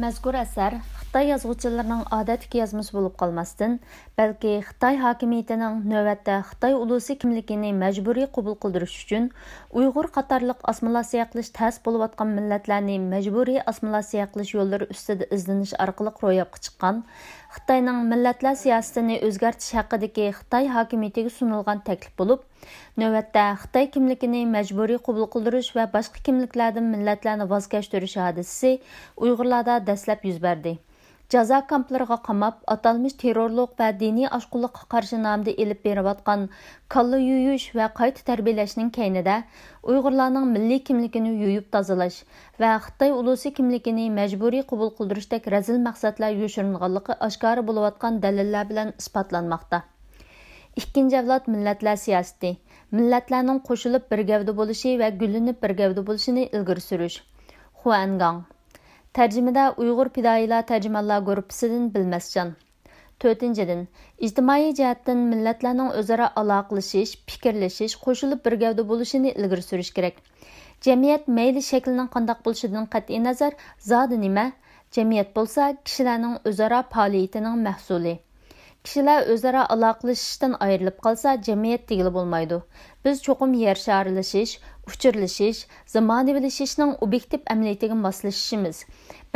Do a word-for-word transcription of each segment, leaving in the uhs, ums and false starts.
مەزكۇر ئەسەر خىتاي يازغۇچىلىرىنىڭ ئادەتتىكى يازمىسى بولۇپ قالماستىن، بەلكى خىتاي ھاكىمىيىتىنىڭ نۆۋەتتە خىتاي ئۇلۇسى كىملىكىنى مەجبۇرىي قوبۇل قىلدۇرۇش ئۈچۈن ئۇيغۇر قاتارلىق ئاسسىمىلياتسىيە قىلىش تەس بولۇۋاتقان مىللەتلەرنى مەجبۇرىي ئاسسىمىلياتسىيە قىلىش يوللىرى ئۈستىدە ئىزدىنىش ئارقىلىق روياپقا چىققان خىتاينىڭ مىللەتلەر سىياسىتىنى ئۆزگەرتىش ھەققىدىكى خىتاي ھاكىمىيىتىگە سۇنۇلغان تەكلىپ بولۇپ، نۆۋەتتە خىتاي كىملىكىنى مەجبۇرىي قوبۇل قىلدۇرۇش ۋە باشقا كىملىكلەردىن مىللەتلەرنى ۋاز كەچتۈرۈش ھادىسىسى ئۇيغۇرلاردا دەسلەپ يۈز بەردى. جازا كامپلىرىغا قاماپ، ئاتالمىش تېررورلۇق ۋە دىنىي ئاشقۇنلۇققا قارشى نامىدا ئېلىپ بېرىۋاتقان كاللا يۇيۇش ۋە قايتا تەربىيەلەشنىڭ كەينىدە، ئۇيغۇرلارنىڭ مىللىي كىملىكىنى يۇيۇپ تازىلاش ۋە خىتاي ئۇلۇسى كىملىكىنى مەجبۇرىي قوبۇل قىلدۇرۇشتەك رەزىل مەقسەتلەر يوشۇرۇنغانلىقى ئاشكارا بولۇۋاتقان دەلىللەر بىلەن ئىسپاتلانماقتا. ئىككىنچى ئەۋلاد مىللەتلەر سىياسىتى، مىللەتلەرنىڭ قوشۇلۇپ بىر گەۋدە بولۇشى ۋە گۈللىنىپ بىر گەۋدە بولۇشىنى ئىلگىرى سۈرۈش. خۇەنگاڭ. تەرجىمىدە ئۇيغۇر پىدائىيلار تەرجىمانلار گۇرۇپپىسىدىن بىلمەسجان. تۆتىنچىدىن، ئىجتىمائىي جەھەتتىن مىللەتلەرنىڭ ئۆزئارا ئالاقىلىشىش، پىكىرلىشىش، قوشۇلۇپ بىر گەۋدە بولۇشىنى ئىلگىرى سۈرۈش كېرەك. جەمئىيەت مەيلى شەكلىنىڭ قانداق بولۇشىدىن قەتئىينەزەر، زادى نېمە؟ جەمئىيەت بولسا كىشىلەرنىڭ ئۆزئارا پائالىيىتىنىڭ مەھسۇلى. كىشىلەر ئۆزئارا ئالاقىلىشىشتىن ئايرىلىپ قالسا، جەمئىيەت دېگىلى بولمايدۇ. بىز چوقۇم يەر شارىلىشىش، ئۇچۇرلىشىش، زامانىۋىلىشىشنىڭ ئوبيېكتىپ ئەمەلىيىتىگە ماسلىشىشىمىز.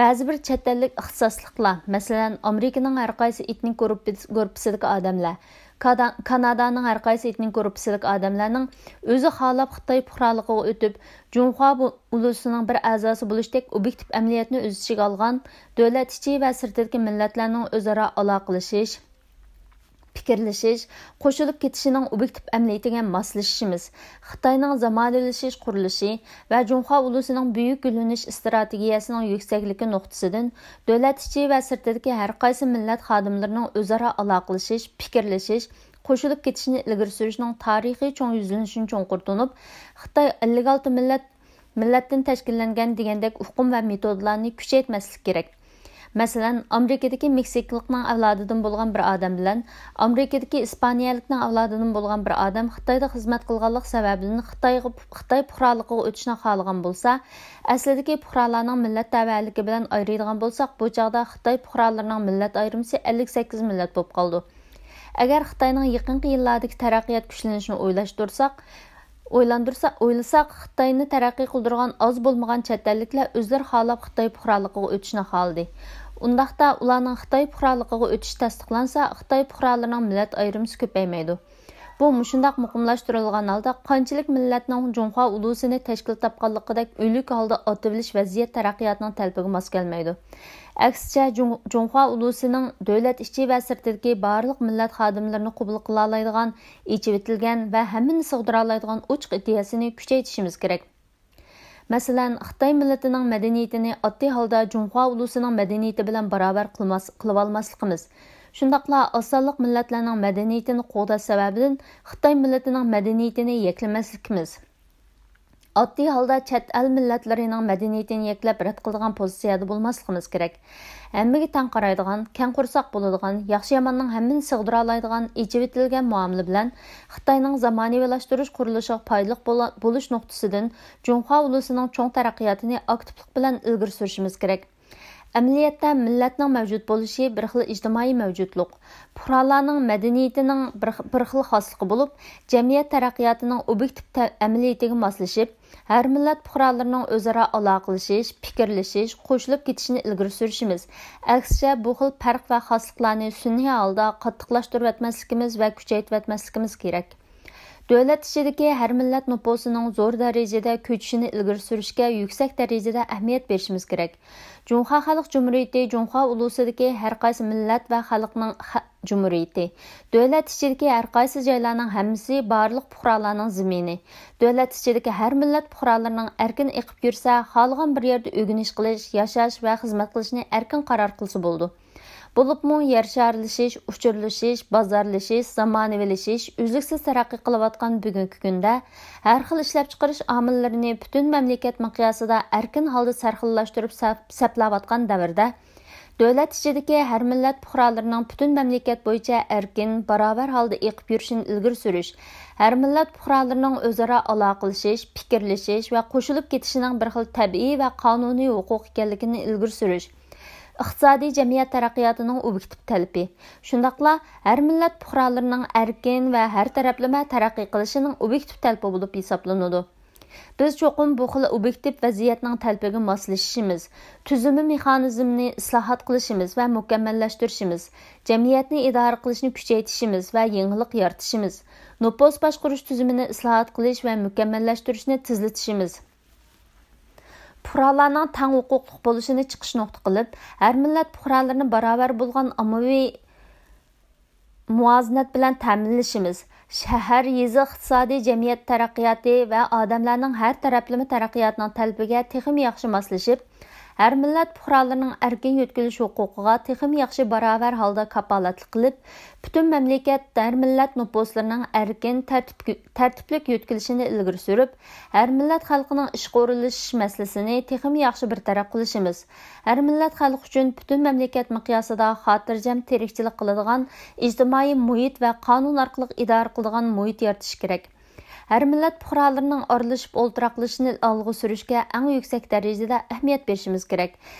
بەزى بىر چەت ئەللىك ئىختىساسلىقلار، مەسىلەن، ئامېرىكىنىڭ ھەر قايسى ئېتنىك گۇرۇپپىسىدىكى ئادەملەر، كادا-، كانادانىڭ ھەر قايسى ئېتنىك گۇرۇپپىسىدىكى ئادەملەرنىڭ ئۆزى خالاپ خىتاي پۇقرالىقىغا ئۆتۈپ، جۇڭخۇا بۇ-، ئۇلۇسىنىڭ بىر ئەزاسى بولۇشتەك ئوبيېكتىپ ئەمەلىيەتنى ئۆز ئىچىگە ئالغان، دۆلەت ئىچى ۋە سىرتىدىكى مىللەتلەرنىڭ ئۆزئارا ئالاقىلىشىش، پىكىرلىشىش، قوشۇلۇپ كېتىشىنىڭ ئوبيېكتىپ ئەمەلىيىتىگە ماسلىشىشىمىز، خىتاينىڭ زامانىۋىلىشىش قۇرۇلۇشى ۋە جۇڭخۇا ئۇلۇسىنىڭ بۈيۈك گۈللىنىش ئىستراتېگىيەسىنىڭ يۈكسەكلىكى نۇقتىسىدىن، دۆلەت ئىچى ۋە سىرتىدىكى ھەر قايسى مىللەت خادىملىرىنىڭ ئۆزئارا ئالاقىلىشىش، پىكىرلىشىش، قوشۇلۇپ كېتىشىنى ئىلگىرى سۈرۈشنىڭ تارىخىي چوڭ يۈزلىنىشىنى چوڭقۇر تونۇپ، خىتاي ئەللىك ئالتە مىللەت، مىللەتتىن تەشكىللەنگەن دېگەندەك ئۇقۇم ۋە مېتودلارنى كۈچەيتمەسلىك كېرەك. مەسىلەن، ئامېرىكىدىكى مېكسىكىلىقنىڭ ئەۋلادىدىن بولغان بىر ئادەم بىلەن ئامېرىكىدىكى ئىسپانىيەلىكنىڭ ئەۋلادىدىن بولغان بىر ئادەم خىتايدا خىزمەت قىلغانلىق سەۋەبىدىن خىتايغا، خىتاي پۇقرالىقىغا ئۆتۈشنى خالىغان بولسا، ئەسلىدىكى پۇقرالارنىڭ مىللەت تەۋەلىكى بىلەن ئايرىيدىغان بولساق، بۇ چاغدا خىتاي پۇقرالىرىنىڭ مىللەت ئايرىمىسى ئەللىك سەككىز مىللەت بولۇپ قالىدۇ. ئەگەر خىتاينىڭ يېقىنقى يىللاردىكى تەرەققىيات كۈچلىنىشىنى ئويلاشتۇرساق، ئويلاندۇرسا، ئويلىساق، خىتاينى تەرەققىي قىلدۇرغان ئاز بولمىغان چەت ئەللىكلەر ئۆزلىرى خالاپ خىتاي پۇقرالىقىغا ئۆتۈشنى خالىدى. ئۇنداقتا ئۇلارنىڭ خىتاي پۇقرالىقىغا ئۆتۈشى تەستىقلانسا، خىتاي پۇقرالىرىنىڭ مىللەت ئايرىمىسى كۆپەيمەيدۇ. بۇ مۇشۇنداق مۇقىملاشتۇرۇلغان ھالدا قانچىلىك مىللەتنىڭ جۇڭخۇا ئۇلۇسىنى تەشكىل تاپقانلىقىدەك ئۆلۈك ھالدا ئاتىۋېلىش ۋەزىيەت تەرەققىياتنىڭ تەلىپىگە ماس كەلمەيدۇ. ئەكسىچە، جۇڭ-، جۇڭخۇا ئۇلۇسىنىڭ دۆلەت ئىچى ۋە سىرتىدىكى بارلىق مىللەت خادىملىرىنى قوبۇل قىلالايدىغان، ئېچىۋېتىلگەن ۋە ھەممىنى سىغدۇرالايدىغان ئوچۇق ئىدىيەسىنى كۈچەيتىشىمىز كېرەك. مەسىلەن، خىتاي مىللىتىنىڭ مەدەنىيىتىنى ئاددىي ھالدا جۇڭخۇا ئۇلۇسىنىڭ مەدەنىيىتى بىلەن باراۋەر قىلماس-، قىلىۋالماسلىقىمىز، شۇنداقلا ئاز سانلىق مىللەتلەرنىڭ مەدەنىيىتىنى قوغداش سەۋەبىدىن خىتاي مىللىتىنىڭ مەدەنىيىتىنى يەكلىمەسلىكىمىز، ئاددىي ھالدا چەت ئەل مىللەتلىرىنىڭ مەدەنىيىتىنى يەكلەپ رەت قىلىدىغان پوزىتسىيەدە بولماسلىقىمىز كېرەك. ھەممىگە تەڭ قارايدىغان، كەڭ قورساق بولىدىغان، ياخشى-ياماننىڭ ھەممىنى سىغدۇرالايدىغان، ئېچىۋېتىلگەن مۇئامىلە بىلەن خىتاينىڭ زامانىۋىلاشتۇرۇش قۇرۇلۇشىغا پايدىلىق بولا-، بولۇش نۇقتىسىدىن جۇڭخۇا ئۇلۇسىنىڭ چوڭ تەرەققىياتىنى ئاكتىپلىق بىلەن ئىلگىرى سۈرۈشىمىز كېرەك. ئەمەلىيەتتە، مىللەتنىڭ مەۋجۇت بولۇشى بىر خىل ئىجتىمائىي مەۋجۇتلۇق. پۇقرالارنىڭ مەدەنىيىتىنىڭ بىر، بىر خىل خاسلىقى بولۇپ، جەمئىيەت تەرەققىياتىنىڭ ئوبيېكتىپ تە-، ئەمەلىيىتىگە ماسلىشىپ، ھەر مىللەت پۇقرالىرىنىڭ ئۆزئارا ئالاقىلىشىش، پىكىرلىشىش، قوشۇلۇپ كېتىشىنى ئىلگىرى سۈرۈشىمىز. ئەكسىچە، بۇ خىل پەرق ۋە خاسلىقلارنى سۈنئىي ھالدا قاتتىقلاشتۇرۇۋەتمەسلىكىمىز ۋە كۈچەيتىۋەتمەسلىكىمىز كېرەك. دۆلەت ئىچىدىكى ھەر مىللەت نوپۇسىنىڭ زور دەرىجىدە كۆچۈشىنى ئىلگىرى سۈرۈشكە يۈكسەك دەرىجىدە ئەھمىيەت بېرىشىمىز كېرەك. جۇڭخۇا خەلق جۇمھۇرىيىتى جۇڭخۇا ئۇلۇسىدىكى ھەر قايسى مىللەت ۋە خەلقنىڭ خە-، جۇمھۇرىيىتى. دۆلەت ئىچىدىكى ھەر قايسى جايلارنىڭ ھەممىسى بارلىق پۇقرالارنىڭ زېمىنى. دۆلەت ئىچىدىكى ھەر مىللەت پۇقرالىرىنىڭ ئەركىن ئېقىپ يۈرسە، خالىغان بىر يەردە ئۆگىنىش قىلىش، ياشاش ۋە خىزمەت قىلىشنى ئەركىن قارار قىلسا بولىدۇ. بولۇپمۇ يەر شارىلىشىش، ئۇچۇرلىشىش، بازارلىشىش، زامانىۋىلىشىش ئۈزلۈكسىز تەرەققىي قىلىۋاتقان بۈگۈنكى كۈندە، ھەر خىل ئىشلەپچىقىرىش ئامىللىرىنى پۈتۈن مەملىكەت مىقياسىدا ئەركىن ھالدا سەرخىللاشتۇرۇپ سەپ-، سەپلەۋاتقان دەۋردە، دۆلەت ئىچىدىكى ھەر مىللەت پۇقرالىرىنىڭ پۈتۈن مەملىكەت بويىچە ئەركىن، باراۋەر ھالدا ئېقىپ يۈرۈشىنى ئىلگىرى سۈرۈش، ھەر مىللەت پۇقرالىرىنىڭ ئۆزئارا ئالاقىلىشىش، پىكىرلىشىش ۋە قوشۇلۇپ كېتىشىنىڭ بىر خىل تەبىئىي ۋە قانۇنىي ھوقۇق ئىكەنلىكىنى ئىلگىرى سۈرۈش، ئىقتىسادىي جەمئىيەت تەرەققىياتىنىڭ ئوبيېكتىپ تەلىپى، شۇنداقلا ھەر مىللەت پۇقرالىرىنىڭ ئەركىن ۋە ھەر تەرەپلىمە تەرەققىي قىلىشىنىڭ ئوبيېكتىپ تەلىپى بولۇپ ھېسابلىنىدۇ. بىز چوقۇم بۇ خىل ئوبيېكتىپ ۋەزىيەتنىڭ تەلىپىگە ماسلىشىشىمىز، تۈزۈمى مېخانىزمىنى ئىسلاھات قىلىشىمىز ۋە مۇكەممەللەشتۈرۈشىمىز، جەمئىيەتنى ئىدارە قىلىشنى كۈچەيتىشىمىز ۋە يېڭىلىق يارىتىشىمىز، نوپۇس باشقۇرۇش تۈزۈمىنى ئىسلاھات قىلىش ۋە مۇكەممەللەشتۈرۈشنى تېزلىتىشىمىز، پۇقرالارنىڭ تەڭ ھوقۇقلۇق بولۇشىنى چىقىش نۇقتا قىلىپ، ھەر مىللەت پۇقرالىرىنى باراۋەر بولغان ئاممىۋى مۇۋازىنەت بىلەن تەمىنلىشىمىز، شەھەر، يېزا ئىقتىسادىي جەمئىيەت تەرەققىياتى ۋە ئادەملەرنىڭ ھەر تەرەپلىمە تەرەققىياتىنىڭ تەلىپىگە تېخىمۇ ياخشى ماسلىشىپ، ھەر مىللەت پۇقرالىرىنىڭ ئەركىن يۆتكىلىش ھوقۇقىغا تېخىمۇ ياخشى باراۋەر ھالدا كاپالەتلىك قىلىپ، پۈتۈن مەملىكەت ھەر مىللەت نوپۇسلىرىنىڭ ئەركىن، تەرتىپ، تەرتىپلىك يۆتكىلىشىنى ئىلگىرى سۈرۈپ، ھەر مىللەت خەلقىنىڭ ئىشقا ئورۇنلىشىش مەسىلىسىنى تېخىمۇ ياخشى بىر تەرەپ قىلىشىمىز، ھەر مىللەت خەلقى ئۈچۈن پۈتۈن مەملىكەت مىقياسىدا خاتىرجەم تىرىكچىلىك قىلىدىغان ئىجتىمائىي مۇھىت ۋە قانۇن ئارقىلىق ئىدارە قىلىدىغان مۇھىت يارىتىش كېرەك. ھەر مىللەت پۇقرالىرىنىڭ ئارىلىشىپ ئولتۇراقلىشىشىنى ئالغا سۈرۈشكە ئەڭ يۈكسەك دەرىجىدە ئەھمىيەت بېرىشىمىز كېرەك.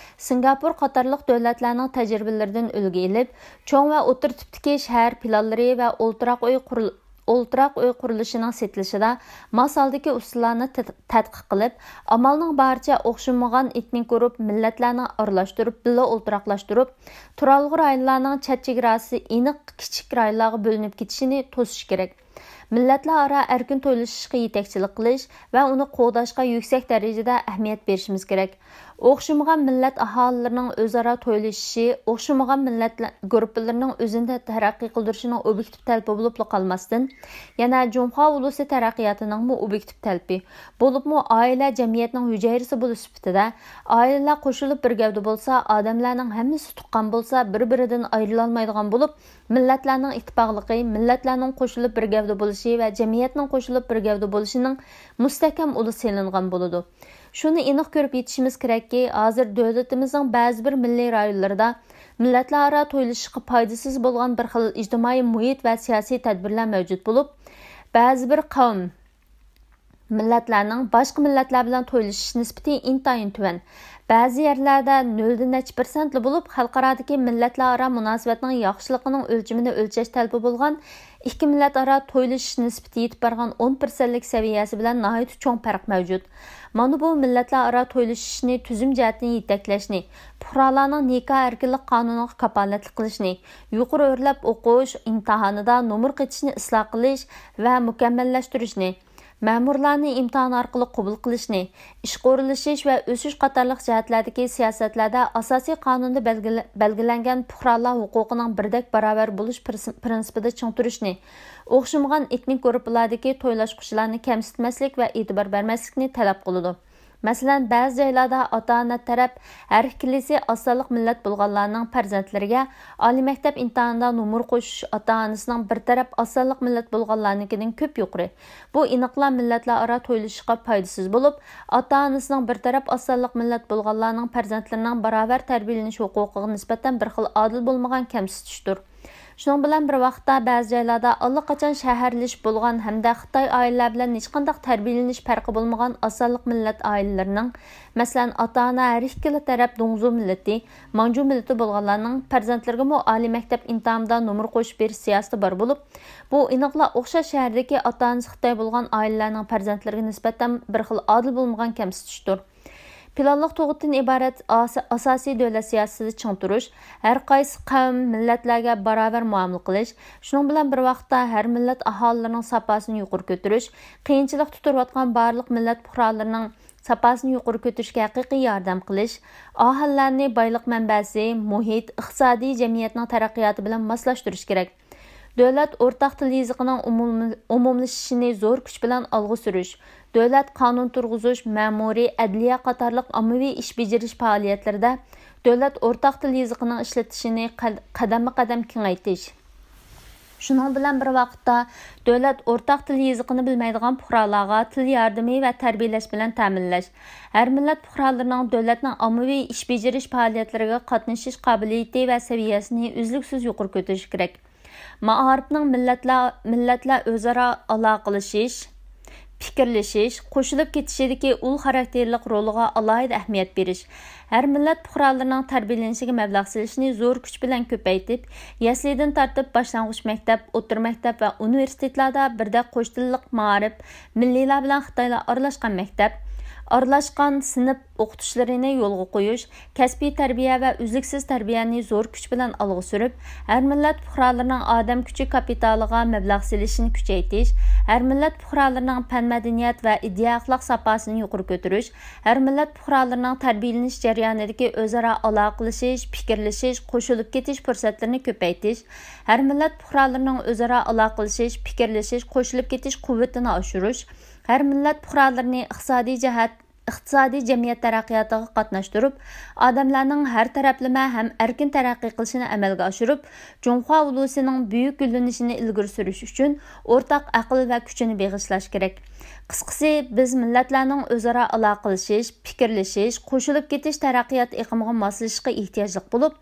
سىنگاپور قاتارلىق دۆلەتلەرنىڭ تەجرىبىلىرىدىن ئۈلگە ئېلىپ، چوڭ ۋە ئوتتۇرا تىپتىكى شەھەر پىلانلىرى ۋە ئولتۇراق ئۆي قۇرۇل-، ئولتۇراق ئۆي قۇرۇلۇشىنىڭ سېتىلىشىدا ماس ھالدىكى ئۇسۇللارنى تەت-، تەتقىق قىلىپ، ئامالنىڭ بارىچە ئوخشىمىغان ئېتنىك گۇرۇپ مىللەتلەرنى ئارىلاشتۇرۇپ، بىللە ئولتۇراقلاشتۇرۇپ، تۇرالغۇ رايونلارنىڭ چەت چېگراسى ئېنىق كىچىك رايونلارغا بۆلۈنۈپ كېتىشىنى توسۇش كېرەك. مىللەتلەر ئارا ئەركىن تويلىشىشقا يېتەكچىلىك قىلىش ۋە ئۇنى قوغداشقا يۈكسەك دەرىجىدە ئەھمىيەت بېرىشىمىز كېرەك. ئوخشىمىغان مىللەت ئاھالىلىرىنىڭ ئۆزئارا تويلىشىشى، ئوخشىمىغان مىللەت گۇرۇپپىلىرىنىڭ ئۆزىنى تەرەققىي قىلدۇرۇشىنىڭ ئوبيېكتىپ تەلىپى بولۇپلا قالماستىن، يەنە جۇڭخۇا ئۇلۇسى تەرەققىياتىنىڭمۇ ئوبيېكتىپ تەلىپى، بولۇپمۇ ئائىلە جەمئىيەتنىڭ ھۈجەيرىسى بولۇش سۈپىتىدە، ئائىلىلەر قوشۇلۇپ بىر گەۋدە بولسا، ئادەملەرنىڭ ھەممىسى تۇغقان بولسا، بىر-بىرىدىن ئايرىلالمايدىغان بولۇپ، مىللەتلەرنىڭ ئىتتىپاقلىقى، مىللەتلەرنىڭ قوشۇلۇپ بىر گەۋدە بولۇشى ۋە جەمئىيەتنىڭ قوشۇلۇپ بىر گەۋدە بولۇشىنىڭ مۇستەھكەم ئۇلى سېلىنغان بولىدۇ. شۇنى ئېنىق كۆرۈپ يېتىشىمىز كېرەككى، ھازىر دۆلىتىمىزنىڭ بەزى بىر مىللىي رايونلىرىدا مىللەتلەر ئارا تويلىشىشقا پايدىسىز بولغان بىر خىل ئىجتىمائىي مۇھىت ۋە سىياسىي تەدبىرلەر مەۋجۇت بولۇپ، بەزى بىر قەۋم، مىللەتلەرنىڭ باشقا مىللەتلەر بىلەن تويلىشىش نىسبىتى ئىنتايىن تۆۋەن. بەزى يەرلەردە نۆلدىن نەچچە پىرسەنتلا بولۇپ، خەلقئارادىكى مىللەتلەر ئارا مۇناسىۋەتنىڭ ياخشىلىقىنىڭ ئۆلچىمىنى ئۆلچەش تەلىپى بولغان ئىككى مىللەت ئارا تويلىشىش نىسبىتى يېتىپ بارغان ئون پىرسەنتلىك سەۋىيەسى بىلەن ناھايىتى چوڭ پەرق مەۋجۇت. مانا بۇ مىللەتلەر ئارا تويلىشىشنى تۈزۈم جەھەتتىن يېتەكلەشنى، پۇقرالارنىڭ نىكاھ ئەركىنلىك قانۇنىغا كاپالەتلىك قىلىشنى، يۇقىرى ئۆرلەپ ئوقۇش ئىمتىھانىدا نومۇر قېتىشنى ئىسلاھ قىلىش ۋە مۇكەممەللەشتۈرۈشنى، مەمۇرلارنى ئىمتىھان ئارقىلىق قوبۇل قىلىشنى، ئىشقا ئورۇنلىشىش ۋە ئۆسۈش قاتارلىق جەھەتلەردىكى سىياسەتلەردە ئاساسىي قانۇندا بەلگىلە-، بەلگىلەنگەن پۇقرالار ھوقۇقىنىڭ بىردەك باراۋەر بولۇش پىرس-، پىرىنسىپىدا چىڭ تۇرۇشنى، ئوخشىمىغان ئېتنىك گۇرۇپپىلاردىكى تويلاشقۇچىلارنى كەمسىتمەسلىك ۋە ئېتىبار بەرمەسلىكنى تەلەپ قىلىدۇ. مەسىلەن، بەزى جايلاردا ئاتا-ئانا تەرەپ ھەر ئىككىلىسى ئاز سانلىق مىللەت بولغانلارنىڭ پەرزەنتلىرىگە ئالىي مەكتەپ ئىمتىھانىدا نومۇر قوشۇش ئاتا-ئانىسىنىڭ بىر تەرەپ ئاز سانلىق مىللەت بولغانلارنىڭكىدىن كۆپ يۇقىرى. بۇ ئېنىقلا مىللەتلەر ئارا تويلىشىشقا پايدىسىز بولۇپ، ئاتا-ئانىسىنىڭ بىر تەرەپ ئاز سانلىق مىللەت بولغانلارنىڭ پەرزەنتلىرىنىڭ باراۋەر تەربىيەلىنىش ھوقۇقىغا نىسبەتەن بىر خىل ئادىل بولمىغان كەمسىتىشتۇر. شۇنىڭ بىلەن بىر ۋاقىتتا، بەزى جايلاردا ئاللىقاچان شەھەرلىشىپ بولغان ھەمدە خىتاي ئائىلىلەر بىلەن ھېچقانداق تەربىيەلىنىش پەرقى بولمىغان ئاز سانلىق مىللەت ئائىلىلىرىنىڭ، مەسىلەن، ئاتا-ئانا ھەر ئىككىلا تەرەپ دۇڭزۇ مىللىتى، مانجۇ مىللىتى بولغانلارنىڭ پەرزەنتلىرىگىمۇ ئالىي مەكتەپ ئىمتىھانىدا نومۇر قوشۇپ بېرىش سىياسىتى بار بولۇپ، بۇ ئېنىقلا ئوخشاش شەھەردىكى ئاتا-ئانىسى خىتاي بولغان ئائىلىلەرنىڭ پەرزەنتلىرىگە نىسبەتەن بىر خىل ئادىل بولمىغان كەمسىتىشتۇر. پىلانلىق تۇغۇتتىن ئىبارەت ئاسا-، ئاساسىي دۆلەت سىياسىتىدە چىڭ تۇرۇش، ھەر قايسى قەۋم، مىللەتلەرگە باراۋەر مۇئامىلە قىلىش، شۇنىڭ بىلەن بىر ۋاقىتتا ھەر مىللەت ئاھالىلىرىنىڭ ساپاسىنى يۇقىرى كۆتۈرۈش، قىيىنچىلىقتا تۇرۇۋاتقان بارلىق مىللەت پۇقرالىرىنىڭ ساپاسىنى يۇقىرى كۆتۈرۈشكە ھەقىقىي ياردەم قىلىش، ئاھالىلەرنى بايلىق مەنبەسى، مۇھىت، ئىقتىسادىي جەمئىيەتنىڭ تەرەققىياتى بىلەن ماسلاشتۇرۇش كېرەك. دۆلەت ئورتاق تىل يېزىقىنىڭ ئومۇملا-، ئومۇملىشىشىنى زور كۈچ بىلەن ئالغا سۈرۈش، دۆلەت قانۇن تۇرغۇزۇش، مەمۇرىي، ئەدلىيە قاتارلىق ئاممىۋى ئىش بېجىرىش پائالىيەتلىرىدە دۆلەت ئورتاق تىل يېزىقىنىڭ ئىشلىتىشىنى قەد-، قەدەممۇ قەدەم كېڭەيتىش. شۇنىڭ بىلەن بىر ۋاقىتتا، دۆلەت ئورتاق تىل يېزىقىنى بىلمەيدىغان پۇقرالارغا تىل ياردىمى ۋە تەربىيەلەش بىلەن تەمىنلەش، ھەر مىللەت پۇقرالىرىنىڭ دۆلەتنىڭ ئاممىۋى ئىش بېجىرىش پائالىيەتلىرىگە قاتنىشىش قابىلىيىتى ۋە سەۋىيەسىنى ئۈزلۈكسىز يۇقىرى كۆتۈرۈش كېرەك. مائارىپنىڭ مىللەتلەر، مىللەتلەر ئۆزئارا ئالاقىلىشىش، پىكىرلىشىش، قوشۇلۇپ كېتىشىدىكى ئۇل خاراكتېرلىق رولىغا ئالاھىدە ئەھمىيەت بېرىش، ھەر مىللەت پۇقرالىرىنىڭ تەربىيەلىنىشىگە مەبلەغ سېلىشنى زور كۈچ بىلەن كۆپەيتىپ، يەسلىدىن تارتىپ باشلانغۇچ مەكتەپ، ئوتتۇرا مەكتەپ ۋە ئۇنىۋېرسىتېتلاردا بىردەك قوش تىللىق مائارىپ، مىللىيلار بىلەن خىتايلار ئارىلاشقان مەكتەپ، ئارىلاشقان سىنىپ ئوقۇتۇشلىرىنى يولغا قويۇش، كەسپىي تەربىيە ۋە ئۈزلۈكسىز تەربىيەنى زور كۈچ بىلەن ئالغا سۈرۈپ، ھەر مىللەت پۇقرالىرىنىڭ ئادەم كۈچى كاپىتالىغا مەبلەغ سېلىشىنى كۈچەيتىش، ھەر مىللەت پۇقرالىرىنىڭ پەن مەدەنىيەت ۋە ئىدىيە ئەخلاق ساپاسىنى يۇقىرى كۆتۈرۈش، ھەر مىللەت پۇقرالىرىنىڭ تەربىيەلىنىش جەريانىدىكى ئۆزئارا ئالاقىلىشىش، پىكىرلىشىش، قوشۇلۇپ كېتىش پۇرسەتلىرىنى كۆپەيتىش، ھەر مىللەت پۇقرالىرىنىڭ ئۆزئارا ئالاقىلىشىش، پىكىرلىشىش، قوشۇلۇپ كېتىش قۇۋۋىتىنى ئاشۇرۇش، ھەر مىللەت پۇقرالىرىنى ئىقتىسادىي جەھەت، ئىقتىسادىي جەمئىيەت تەرەققىياتىغا قاتناشتۇرۇپ، ئادەملەرنىڭ ھەر تەرەپلىمە ھەم ئەركىن تەرەققىي قىلىشىنى ئەمەلگە ئاشۇرۇپ، جۇڭخۇا ئۇلۇسىنىڭ بۈيۈك گۈللىنىشىنى ئىلگىرى سۈرۈش ئۈچۈن ئورتاق ئەقىل ۋە كۈچىنى بېغىشلاش كېرەك. قىسقىسى، بىز مىللەتلەرنىڭ ئۆزئارا ئالاقىلىشىش، پىكىرلىشىش، قوشۇلۇپ كېتىش تەرەققىيات ئېقىمىغا ماسلىشىشقا ئېھتىياجلىق بولۇپ،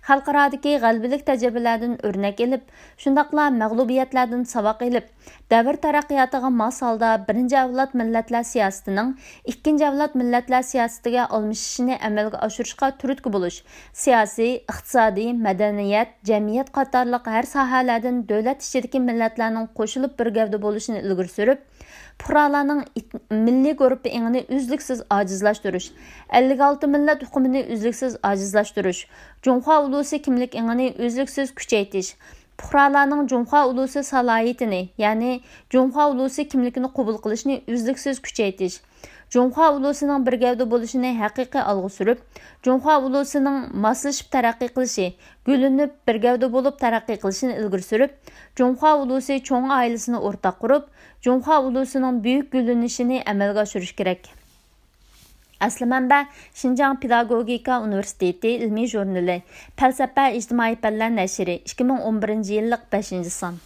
خەلقئارادىكى غەلىبىلىك تەجرىبىلەردىن ئۆرنەك ئېلىپ، شۇنداقلا مەغلۇبىيەتلەردىن ساۋاق ئېلىپ، دەۋر تەرەققىياتىغا ماس ھالدا بىرىنچى ئەۋلاد مىللەتلەر سىياسىتىنىڭ ئىككىنچى ئەۋلاد مىللەتلەر سىياسىتىگە ئالمىشىشىنى ئەمەلگە ئاشۇرۇشقا تۈرتكە بولۇش، سىياسىي، ئىقتىسادىي، مەدەنىيەت، جەمئىيەت قاتارلىق ھەر ساھەلەردىن دۆلەت ئىچىدىكى مىللەتلەرنىڭ قوشۇلۇپ بىر گەۋدە بولۇشىنى ئىلگىرى سۈرۈپ، پۇقرالارنىڭ ئىت-، مىللىي گۇرۇپپا ئېڭىنى ئۈزلۈكسىز ئاجىزلاشتۇرۇش، ئەللىك ئالتە مىللەت ئۇقۇمىنى ئۈزلۈكسىز ئاجىزلاشتۇرۇش، جۇڭخۇا ئۇلۇسى كىملىك ئېڭىنى ئۈزلۈكسىز كۈچەيتىش، پۇقرالارنىڭ جۇڭخۇا ئۇلۇسى سالاھىيىتىنى، يەنى جۇڭخۇا ئۇلۇسى كىملىكىنى قوبۇل قىلىشنى ئۈزلۈكسىز كۈچەيتىش، جۇڭخۇا ئۇلۇسىنىڭ بىر گەۋدە بولۇشىنى ھەقىقىي ئالغا سۈرۈپ، جۇڭخۇا ئۇلۇسىنىڭ ماسلىشىپ تەرەققىي قىلىشى، گۈللىنىپ بىر گەۋدە بولۇپ تەرەققىي قىلىشىنى ئىلگىرى سۈرۈپ، جۇڭخۇا ئۇلۇسى چوڭ ئائىلىسىنى ئورتاق قۇرۇپ، جۇڭخۇا ئۇلۇسىنىڭ بۈيۈك گۈللىنىشىنى ئەمەلگە ئاشۇرۇش كېرەك. ئەسلى مەنبە: شىنجاڭ پېداگوگىكا ئۇنىۋېرسىتېتى ئىلمىي ژۇرنىلى، پەلسەپە ئىجتىمائىي پەنلەر نەشرى، ئىككى مىڭ ئون بىرىنچى يىللىق بەشىنچى سان.